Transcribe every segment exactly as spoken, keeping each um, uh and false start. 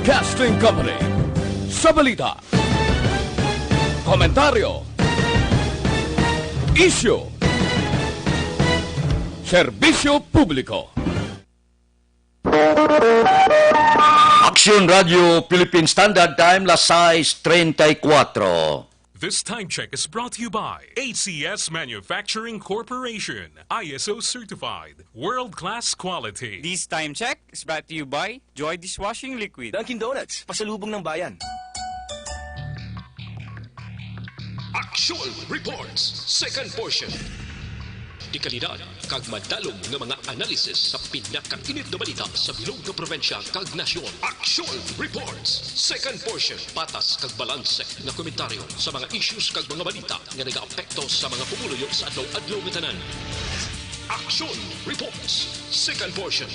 Broadcasting Company. Sa balita, komentaryo, isyu, serbisyo publiko. Aksyon Radio Philippine Standard Time, las sais treinta y cuatro. This time check is brought to you by A C S Manufacturing Corporation, I S O certified, world-class quality. This time check is brought to you by Joy Dishwashing Liquid. Dunkin' Donuts, pasalubong ng bayan. Action Reports, second portion. Dekalidad kag madalom nga mga analysis sa pinakainit nga balita sa bilog nga probinsya kag nasyon. Action Reports, second portion. Patas kag balanse nga komentaryo sa mga issues kag mga balita nga nagaapekto sa mga pumuluyo sa adlaw-adlaw nga tanan. Action Reports, second portion.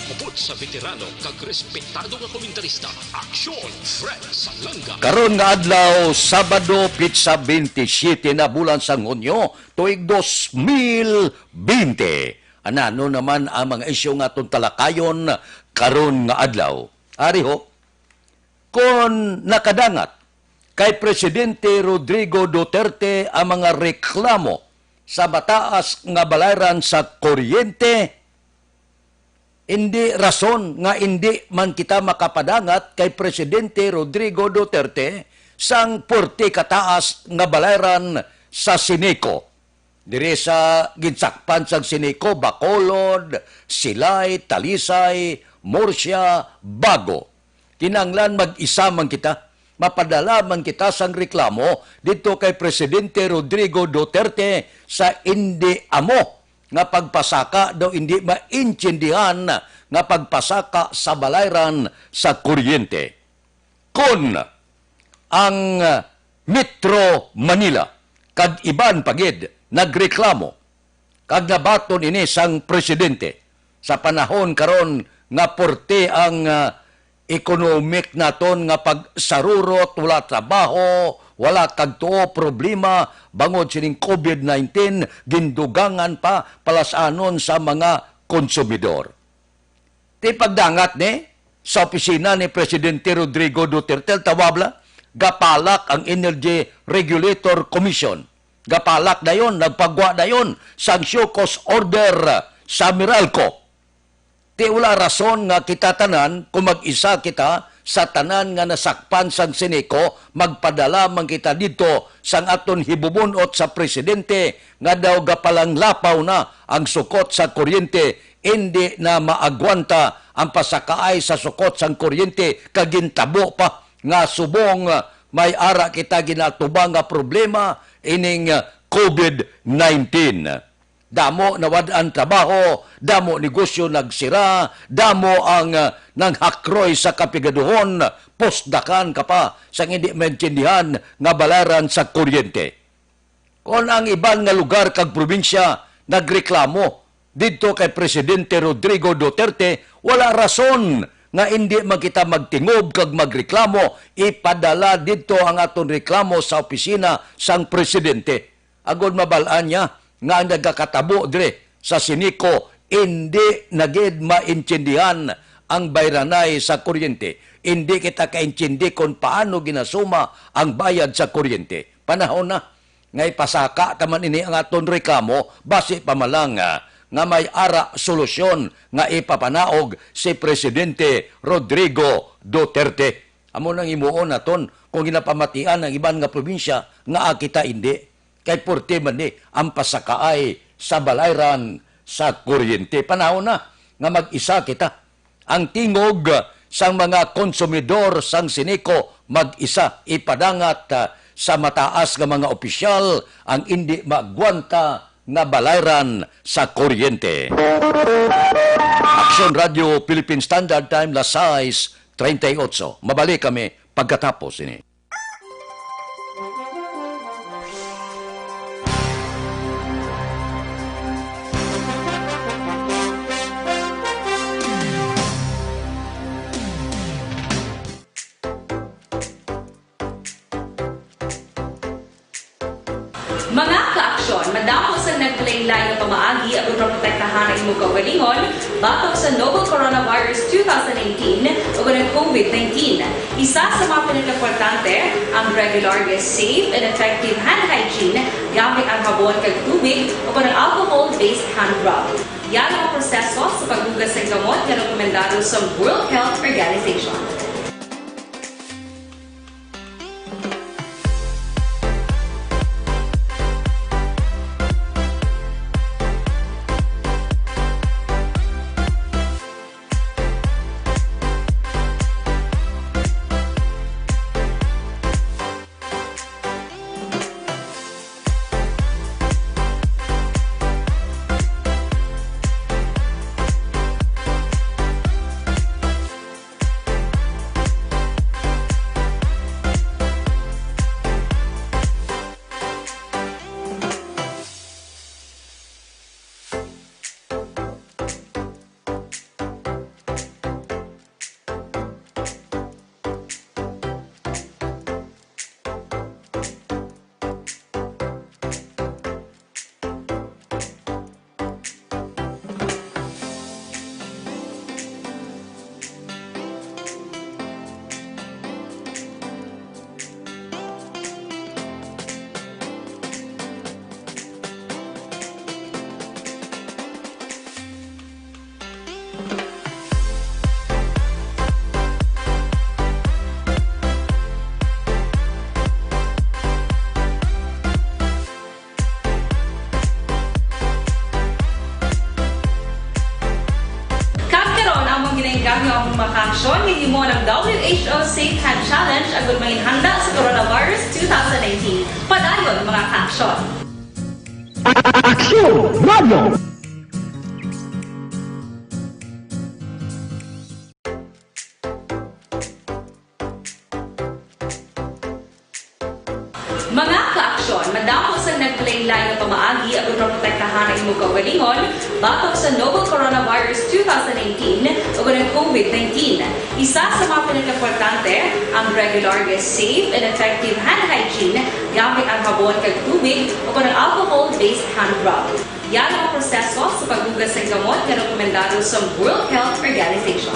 Upod sa veterano kag respetado nga komentarista, Action Fred Salanga. Karon nga adlaw, Sabado, pitsa twenty-seven na bulan sang Hunyo, tuig dos mil bente. Anano naman ang mga isyu nga aton talakayon karon nga adlaw? Ari ho, kon nakadangat kay Presidente Rodrigo Duterte ang mga reklamo sa mataas nga balayran sa kuryente, indi rason nga indi man kita makapadangat kay Presidente Rodrigo Duterte sang puwerte kataas nga balayran sa Ceneco. Diri sa ginsakpan sang Ceneco, Bacolod, Silay, Talisay, Murcia, Bago. Kinahanglan mag-isa man kita. Mapadala man kita sang reklamo didto kay Presidente Rodrigo Duterte sa indi amo nga pagpasaka daw indi maintindihan nga pagpasaka sa balayran sa kuryente. Kon ang, ah, Metro Manila kag iban pa gid nagreklamo kag nabaton ini sang presidente sa panahon karon nga porte ang, ah, economic naton nga pagsarurot, wala trabaho, wala kag tuo problema bangod sining covid nineteen, gindugangan pa palasanon sa mga konsumidor. Ti pagdangat ni sa opisina ni Presidente Rodrigo Duterte, tawag la, gapalak ang Energy Regulator Commission. Gapalak dayon, nagpagwa dayon sang show cause order sa Meralco. Ti wala rason nga kita tanan, kung mag-isa kita sa tanan nga nasakpan sang Ceneco, magpadala man kita didto sang aton hibubun-ot sa presidente nga daw gapalanglapaw na ang sukot sa kuryente, indi na maagwanta ang pasakaay sa sukot sang kuryente kag gintabo pa nga subong may ara kita ginatubang nga problema ining covid nineteen. Damo nawad-an trabaho, damo negosyo nagsira, damo ang, ah, nanghakroy sa kapigaduhon, pusdakan ka pa sang indi maintindihan nga balayran sa kuryente. Kon ang iban nga lugar kag probinsya nagreklamo didto kay Presidente Rodrigo Duterte, wala rason nga indi man kita magtingob kag magreklamo, ipadala didto ang aton reklamo sa opisina sang presidente. Agod mabal-an niya nga ang nagakatabo diri sa Ceneco indi na gid maintindihan ang bayranay sa kuryente. Indi kita kaintindi kon paano ginasuma ang bayad sa kuryente. Panahon na nga ipasaka ta man ini ang aton reklamo, basi pa man lang, ah, nga may ara solusyon nga ipapanaog si Presidente Rodrigo Duterte. Amo nang himuon naton kung ginapamatian ang iban nga probinsya nga, ah, kita indi. Kay porte man ni ang pasakaay sa balayran sa kuryente. Panahon na nga mag-isa kita. Ang tingog sang mga konsumidor sang Ceneco mag-isa ipadangat, ah, sa mataas nga mga opisyal ang indi maagwanta nga balayran sa kuryente. Aksyon Radio Philippine Standard Time, las sais treinta y ocho. Mabalik kami pagkatapos ini. Mga ka-aksyon, madamo sa naglain-lain nga pamaagi aron maprotektahan ang imong kaugalingon batok sa novel coronavirus two thousand nineteen ug ang COVID nineteen. Isa sa mga pinakaimportante ang regular nga safe and effective hand hygiene gamit ang habon kag tubig o ang alcohol-based hand rub. Yara ang proseso sa paghugas sang kamot nga rekomendado sa World Health Organization. Kag karon, among ginainggam nga among mga kaaksyon nga himo ang W H O Safe Hand Challenge agud manginhanda sa coronavirus two thousand nineteen. Padayon, mga kaaksyon. Aksyon Radio! Mga kaaksyon, madamo sang naglain-lain nga pamaagi aron maprotektahan ang imo kaugalingon batok sa novel coronavirus two thousand nineteen o ang COVID nineteen. Isa sa mga pinakaimportante ang regular nga safe and effective hand hygiene gamit ang habon kag tubig o ang alcohol-based hand rub. Yara ang proseso sa paghugas sang kamot nga rekomendado sa World Health Organization.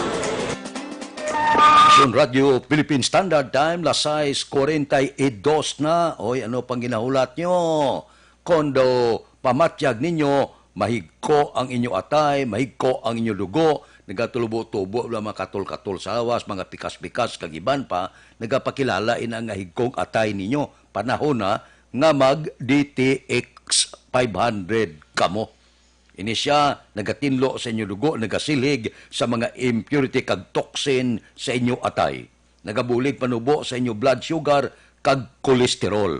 Aksyon Radio Philippine Standard Time, las sais cuarenta y dos na. Oy, ano pang ginahulat nyo? Kon daw pamatyag ninyo, mahigko ang inyo atay, mahigko ang inyo dugo, nagatubo-tubo lang mga katol-katol sa lawas, mga pikas-pikas, kag iban pa, nagapakilala ina nga higkog atay ninyo. Panahon na nga mag D T X five hundred kamo. Ini sia nagatinlo sa inyo dugo, nagasilhig sa mga impurity kag toxin sa inyo atay. Nagabulig panubo sa inyo blood sugar kag cholesterol.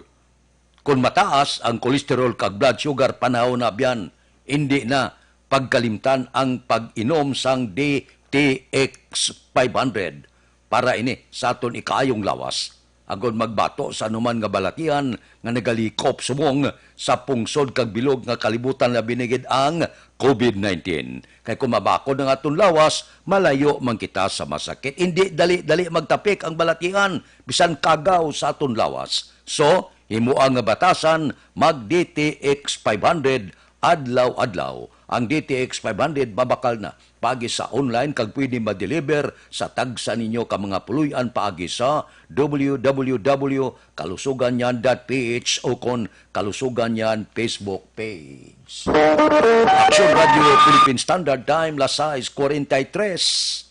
Kon mataas ang cholesterol kag blood sugar, panahon na biyan, indi na pagkalimtan ang pag-inom sang D T X five hundred para ini sa aton ikaayong lawas. Agod magbato sa anuman nga balatian nga nagalikop subong sa pungsod kag bilog nga kalibutan, labi na gid ang COVID nineteen. Kay kung mabakod ang aton lawas, malayo man kita sa masakit. Indi dali-dali magtapik ang balatian, bisan kagaw sa aton lawas. So, himoa nga batasan, mag D T X five hundred adlaw-adlaw. Ang D T X five hundred mabakal na paagi sa online kag pwede ma-deliver sa tagsa ninyo ka mga puloy-an paagi sa W W W kalusugan niyan dot P H o kon Kalusugan Niyan Facebook page. Aksyon Radio Philippine Standard Time, las sais cuarenta y tres.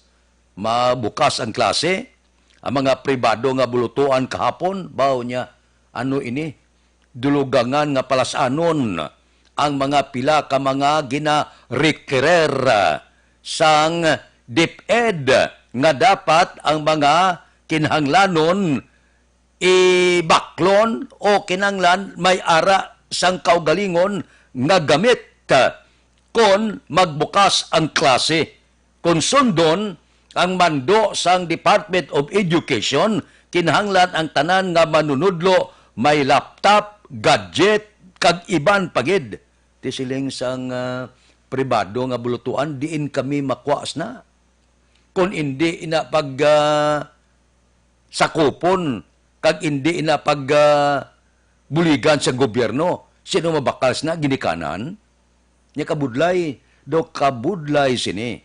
Mabukas ang klase. Ang mga pribado nga bulutuan kahapon, baw niya, ano ini? Dulugangan nga palasanon ang mga pila ka mga ginarekirer sang DepEd nga dapat ang mga kinahanglanon ibaklon o kinahanglan may ara sang kaugalingon nga gamit kon magbukas ang klase. Kon sundon ang mando sang Department of Education, kinahanglan ang tanan nga manunudlo may laptop, gadget, kag iban pa gid. Ti siling sang, ah, pribado nga bulutuan, diin kami makwas na? Kon indi ina pag, ah, sakupon kag indi ina pag, ah, buligan sa gobyerno, sino mabakal sina ginikanan? Nya kabudlay, daw kabudlay sini.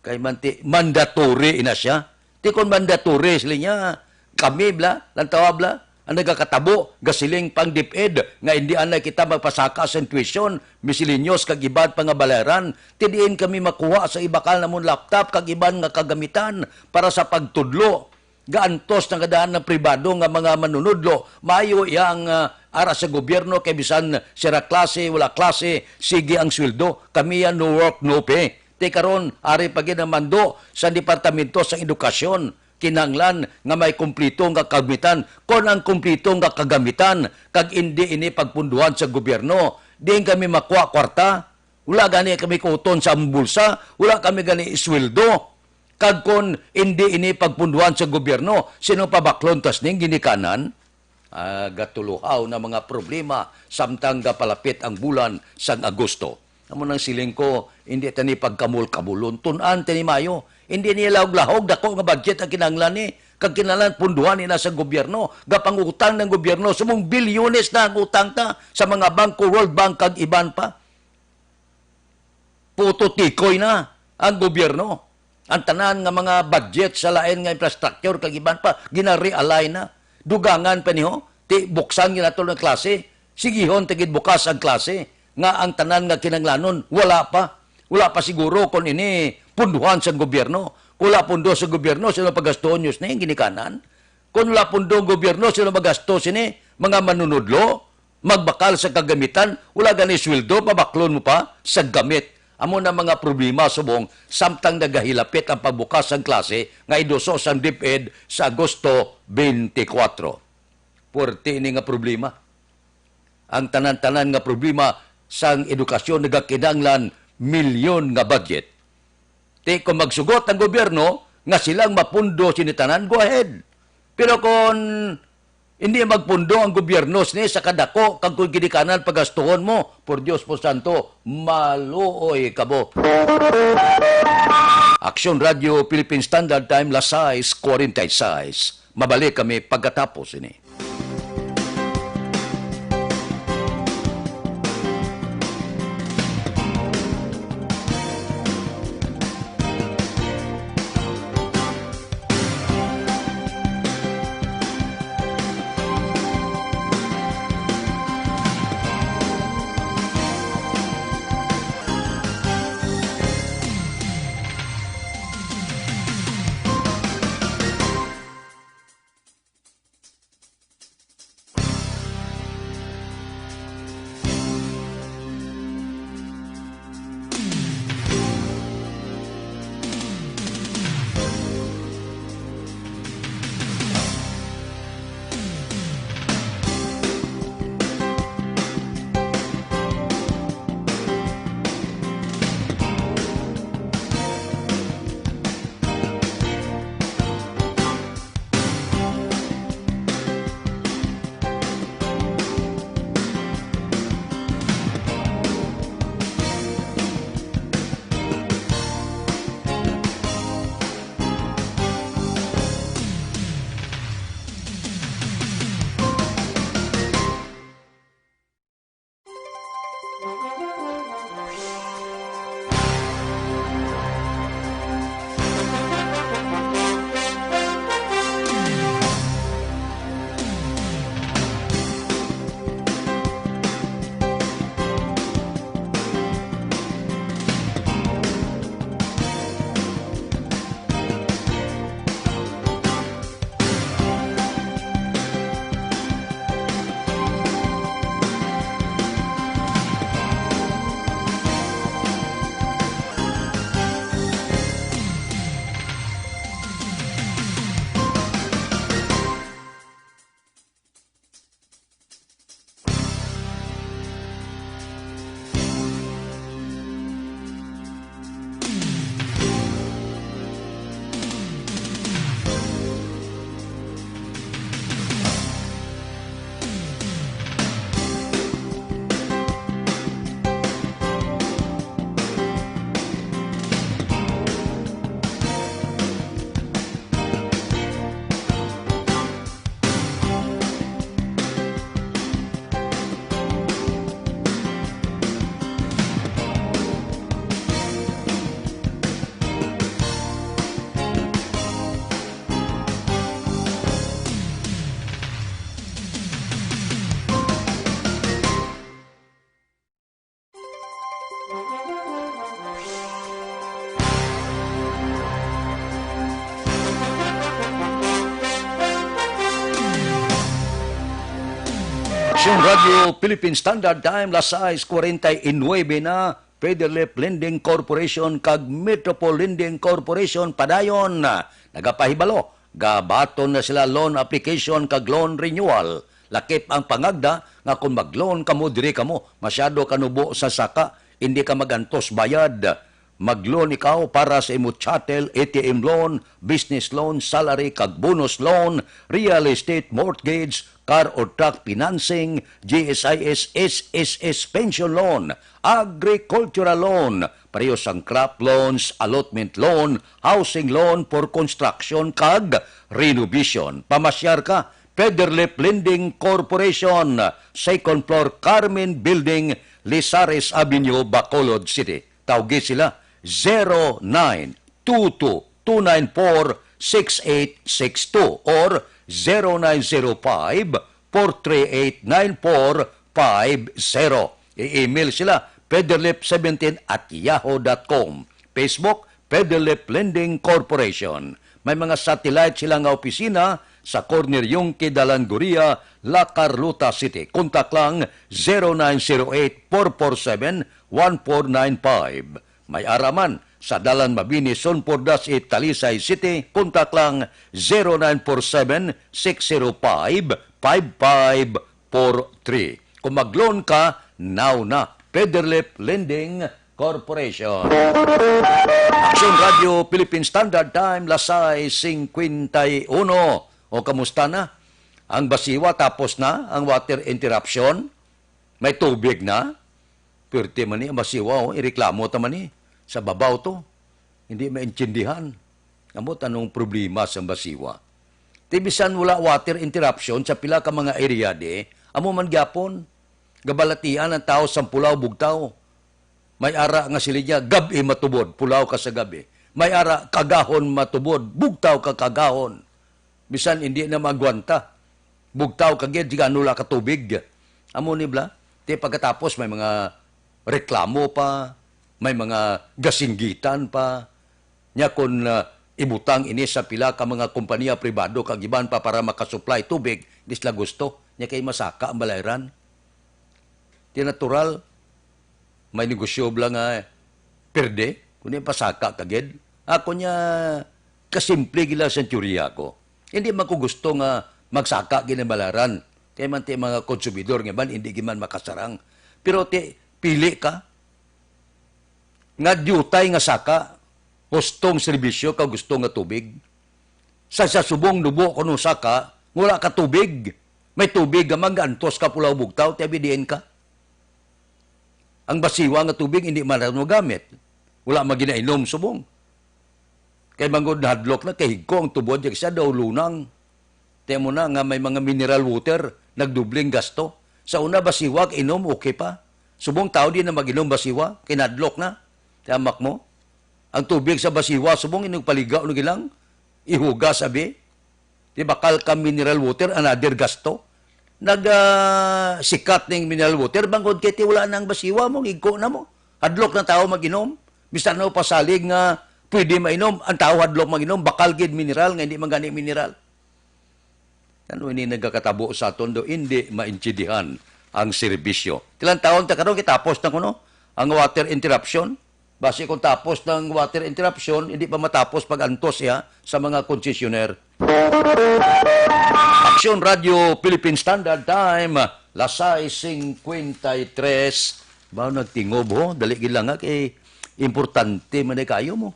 Kay manti, mandatory ina siya. Ti kon mandatory sila niya, kami bla, lantawa bla, ang nagakatabo, gasiling pang DepEd, nga hindi anay kita magpasaka sa tuition, miscellaneous kag iban pa nga bayaran, ti diin kami makuha sa ibakal namon laptop kag iban nga kagamitan para sa pagtudlo. Gaantos na nga daan ang pribado nga mga manunudlo, maayo iya ang, ah, ara sa gobyerno kay bisan sira klase, wala klase, sige ang sweldo. Kami yan, no work, no pay. Ti karon, ari pa gid ang mando sa Departamento sa Edukasyon. Kinahanglan nga may kumplito nga kagamitan. Kon ang kumplito nga kagamitan kag indi ini pagpunduhan sa gobyerno, diin kami makuha kwarta? Wala gani kami kuton sa among bulsa, wala kami gani isweldo. Kag kon indi ini pagpunduhan sa gobyerno, sino pabaklon tas ning ginikanan? Ah, gatuluhaw na mga problema samtang gapalapit ang bulan sang Agosto. Amo nang siling ko, hindi tani pagkamul-kamulon. Tun-an tani mayo. Hindi ni lahog-lahog, dako nga budget ang kinahanglan ni. Kag kinahanglan punduhan ni na sa gobyerno. Gapangutang ng gobyerno. Sumong bilyones na ang utang ta sa mga bangko, World Bank, kag iban pa. Puto tikoy na ang gobyerno. Ang tanan nga mga budget sa lain nga infrastructure kag iban pa, gina-realign na. Dugangan pa niho, ti buksan gyud nato ang klase. Sigihon ta gid bukas ang klase nga ang tanan nga kinahanglanon wala pa. Wala pa siguro kon ini punduhan sa gobyerno. Kung wala pundo sa gobyerno, sino pagastuhon niyo sini? Ginikanan. Kung wala pundo ang gobyerno, sino magasto sini? Mga manunudlo? Magbakal sa kagamitan, wala gani sweldo, pabaklon mo pa sa gamit. Amo na mga problema subong samtang nagahilapit ang pagbukas sang klase nga iduso sang DepEd sa Agosto twenty-four. Puwerte ini nga problema. Ang tanan-tanan nga problema sang edukasyon nagakinahanglan milyon nga budget. Ti kung magsugot ang gobyerno nga silang mapundo sini tanan, go ahead. Pero kung hindi magpundo ang gobyerno sini sa kadako kag kung ginikanan pagastuhon mo, por Dios por santo, maluoy kamo. Aksyon Radio Philippine Standard Time, las sais cuarenta y seis. Mabalik kami pagkatapos ini. Aksyon Radio Philippine Standard Time, las sais cuarenta y nueve na. Federlip Lending Corporation kag Metropol Lending Corporation padayon nagapahibalo, gabaton na sila loan application kag loan renewal. Lakip ang pangagda nga kung mag-loan kamo, diri kamo masyado kanubo sa saka, hindi ka magantos bayad. Mag-loan ikaw para sa imo chattel, A T M loan, business loan, salary kag bonus loan, real estate mortgage, car or truck financing, G S I S, S S S pension loan, agricultural loan, pareho sang crop loans, allotment loan, housing loan for construction kag renovation. Pamasyar ka, Federlip Lending Corporation, second floor, Carmen Building, Lizares Avenue, Bacolod City. Tawgi sila, zero nine two two two nine four six eight six two or zero nine zero five four three eight nine four five zero. I-email sila, federlip seventeen at yahoo dot com. Facebook, Federlip Lending Corporation. May mga satellite sila nga opisina sa corner Yungque Dalan Gorilla, La Carlota City. Kontak lang, zero nine zero eight four four seven one four nine five. May ara man sa Dalan Mabini, Son Pordas, Talisay City. Kontak lang, zero nine four seven six zero five five five four three. Kung mag-loan ka, now na. Federlip Lending Corporation. Aksyon Radio Philippine Standard Time, las sais cincuenta y uno. O, kamusta na? Ang Basiwa, tapos na ang water interruption? May tubig na? Pirti man ni ang Basiwa, oh. Ireklamo ta man ni. Sa babaw to. Hindi maintindihan. Ambot anong problema sa Basiwa. Ti bisan wala water interruption sa pila ka mga area di, amo man gyapon. Gabalatian ang tao sa pulaw bugtaw. May ara nga siling niya, gab-i matubod, pulaw ka sa gab-i. May ara, kagahon matubod, bugtaw ka kagahon. Bisan hindi na magwanta. Bugtaw ka gid, sigano wala ka tubig. Amo ni bla. Ti pagkatapos may mga reklamo pa, may mga gasinggitan pa. Nya kon, ah, ibutang ini sa pila ka mga kompanya pribado kag iban pa para makasupply tubig, di sila gusto. Nya kay masaka ang balayran. Ti natural, may negosyo bala nga perde, kundi pasaka ka gid. Ako niya, kasimple gila sa teorya ko. Hindi man ko gusto nga magsaka gid ang balayran. Kay man ti mga konsumidor nga man, hindi gid man makasarang. Pero ti, pili ka, nga diutay nga saka, hustong serbisyo ka gusto nga tubig. Sa, sa subong nubo kuno saka, wala ka tubig. May tubig nga mag-antos ka pulaw bugtaw, ti abi diin ka. Ang Basiwa nga tubig, hindi man na magamit. Wala man ginainom subong. Kay bangod nahadlok na, kay higko ang tubod, kay siya daw lunang. Ti amo na nga may mga mineral water, nagdubling gasto. Sa una, Basiwa, inom, okay pa. Subong tao di na mag-inom Basiwa, kay nahadlok na. Ti amak mo, ang tubig sa Basiwa, subong inugpaligaw na gilang, ihugas, abi. Di bakal ka mineral water, another gasto. Nag, ah, sikat ning mineral water, bangod kay ti wala nang Basiwa mo, igko na mo. Hadlok na tao mag-inom. Bisan ano pasalig nga pwede mainom, ang tao hadlok mag-inom, bakal gid mineral nga hindi man gani mineral. Ano ini nagakatabo sa aton do hindi maintindihan ang serbisyo? Ti lang taon ta karon, kitapos na kuno ang water interruption. Basi kung tapos ng water interruption, hindi pa matapos pag-antos iya sa mga konsesyoner. Aksyon Radio Philippine Standard Time, las sais cincuenta y tres. Ba, nagtingob, ho? Dali gid lang, ha, kay importante man ay kayo mo.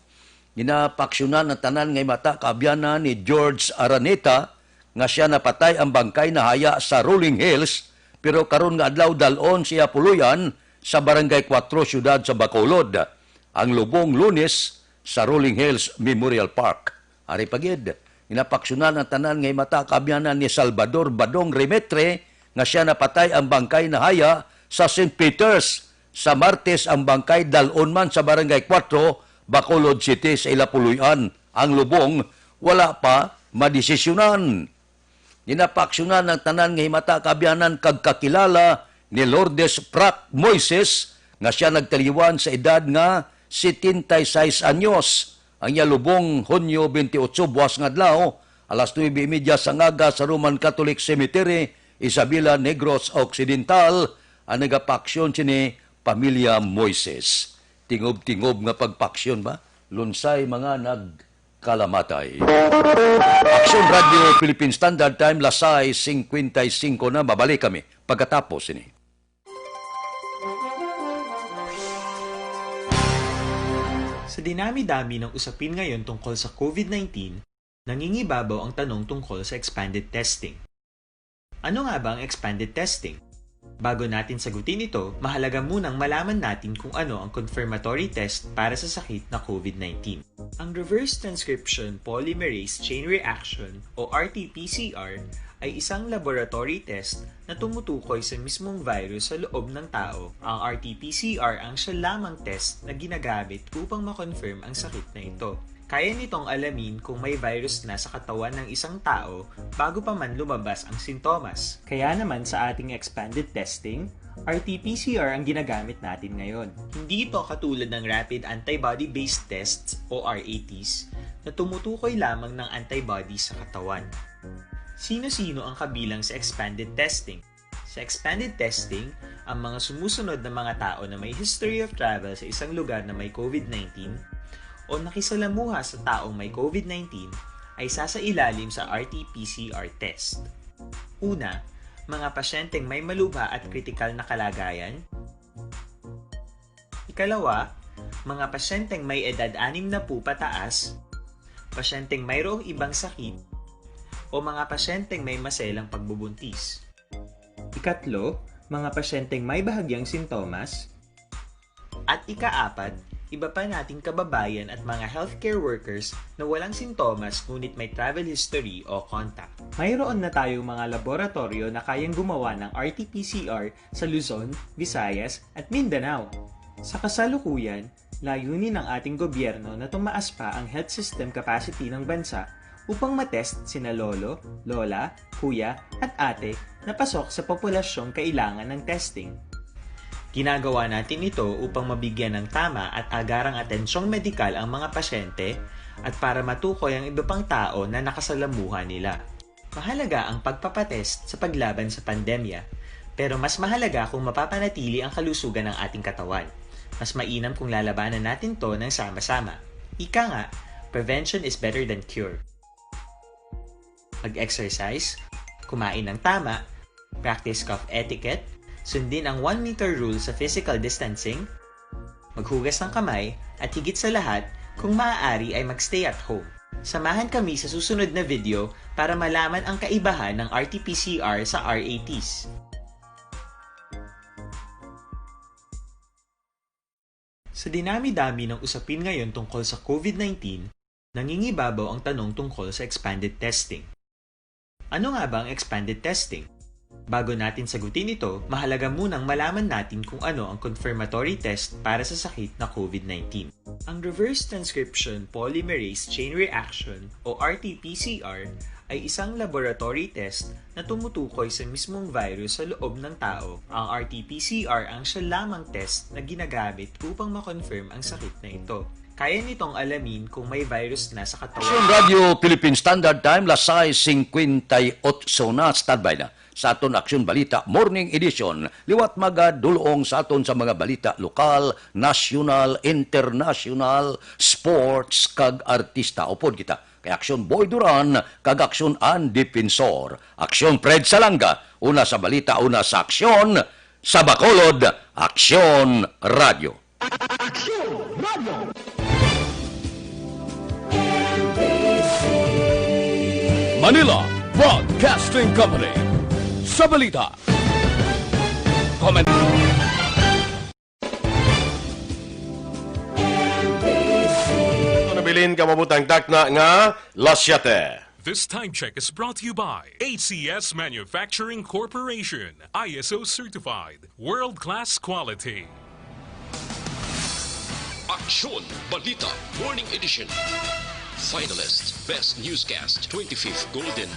Ginapaaksyonan ang tanan nga himata kaabyanan ni George Araneta, nga siya napatay ang bangkay nahaya sa Rolling Hills, pero karon nga adlaw dal-on siya puloy-an sa Barangay Cuatro, siyudad sa Bacolod. Ang lubong Lunes sa Rolling Hills Memorial Park. Ari pa gid, ginapaaksyonan ang tanan nga himata kaabyanan ni Salvador Badong Remetre, nga siya napatay ang bangkay nahaya sa Saint Peter's. Sa Martes ang bangkay dal-on man sa Barangay Cuatro, Bacolod City, sa ila puloy-an. Ang lubong wala pa madesisyonan. Ginapaaksyonan ang tanan nga himata kaabyanan kag kakilala ni Lourdes Prac Moises, nga siya nagtaliwan sa edad nga setenta y seis anyos. Ang iya lubong, Hunyo twenty-eight, buwas nga adlaw, alas nuebe y media sa ngaga sa Roman Catholic Cemetery, Isabela, Negros Occidental, ang nagapaksyon sini, pamilya Moises. Tingob-tingob nga pagpaksyon ba? Lunsay mga nagkalamatay. Aksyon Radio Philippine Standard Time, las sais cincuenta y cinco na. Mabalik kami pagkatapos sini. Sa dinami-dami ng usapin ngayon tungkol sa COVID nineteen, nangingibabaw ang tanong tungkol sa expanded testing. Ano nga ba ang expanded testing? Bago natin sagutin ito, mahalaga munang malaman natin kung ano ang confirmatory test para sa sakit na COVID nineteen. Ang reverse transcription polymerase chain reaction o R T P C R ay isang laboratory test na tumutukoy sa mismong virus sa loob ng tao. Ang R T P C R ang siya lamang test na ginagamit upang ma-confirm ang sakit na ito. Kaya nitong alamin kung may virus na sa katawan ng isang tao bago pa man lumabas ang sintomas. Kaya naman sa ating expanded testing, R T P C R ang ginagamit natin ngayon. Hindi ito katulad ng rapid antibody-based tests o R A Ts na tumutukoy lamang ng antibodies sa katawan. Sino-sino ang kabilang sa expanded testing? Sa expanded testing, ang mga sumusunod na mga tao na may history of travel sa isang lugar na may COVID nineteen o nakisalamuha sa taong may COVID nineteen ay sasailalim sa R T P C R test. Una, mga pasyenteng may malubha at kritikal na kalagayan. Ikalawa, mga pasyenteng may edad anim na po pataas, pasyenteng mayroong ibang sakit, o mga pasyenteng may maselang pagbubuntis. Ikatlo, mga pasyenteng may bahagyang sintomas. At ikaapat, iba pa nating kababayan at mga healthcare workers na walang sintomas ngunit may travel history o contact. Mayroon na tayong mga laboratorio na kayang gumawa ng R T P C R sa Luzon, Visayas, at Mindanao. Sa kasalukuyan, layunin ng ating gobyerno na tumaas pa ang health system capacity ng bansa upang matest sina lolo, lola, kuya, at ate na pasok sa populasyong kailangan ng testing. Ginagawa natin ito upang mabigyan ng tama at agarang atensyong medikal ang mga pasyente at para matukoy ang iba pang tao na nakasalamuha nila. Mahalaga ang pagpapatest sa paglaban sa pandemya, pero mas mahalaga kung mapapanatili ang kalusugan ng ating katawan. Mas mainam kung lalabanan natin 'to ng sama-sama. Ika nga, prevention is better than cure. Mag-exercise, kumain ng tama, practice cough etiquette, sundin ang one meter rule sa physical distancing, maghugas ng kamay, at higit sa lahat, kung maaari ay mag-stay at home. Samahan kami sa susunod na video para malaman ang kaibahan ng R T P C R sa R A Ts. Sa dinami-dami ng usapin ngayon tungkol sa COVID nineteen, nangingibabaw ang tanong tungkol sa expanded testing. Ano nga ba ang expanded testing? Bago natin sagutin ito, mahalaga munang malaman natin kung ano ang confirmatory test para sa sakit na COVID nineteen. Ang reverse transcription polymerase chain reaction o R T P C R ay isang laboratory test na tumutukoy sa mismong virus sa loob ng tao. Ang R T P C R ang siya lamang test na ginagamit upang ma-confirm ang sakit na ito. Kaya nitong alamin kung may virus na sa katawan. Aksyon Radio Philippine Standard Time, las sais cincuenta y ocho na. Standby na sa aton Aksyon Balita Morning Edition. Liwat magadulong sa aton sa mga balita lokal, nasyonal, internasyonal, sports, kag artista. Upod kita kay Aksyon Boy Duran kag Aksyon An Defensor. Aksyon Fred Salanga, una sa balita, una sa aksyon, sa Bacolod, Aksyon Radio. Aksyon Radio. Manila Broadcasting Company. Sa balita. Comment. Nabilin ka mabutang takna nga las siyete. This time check is brought to you by A C S Manufacturing Corporation, I S O certified, world-class quality. Aksyon Balita Morning Edition. Finalist Best Newscast twenty-fifth Golden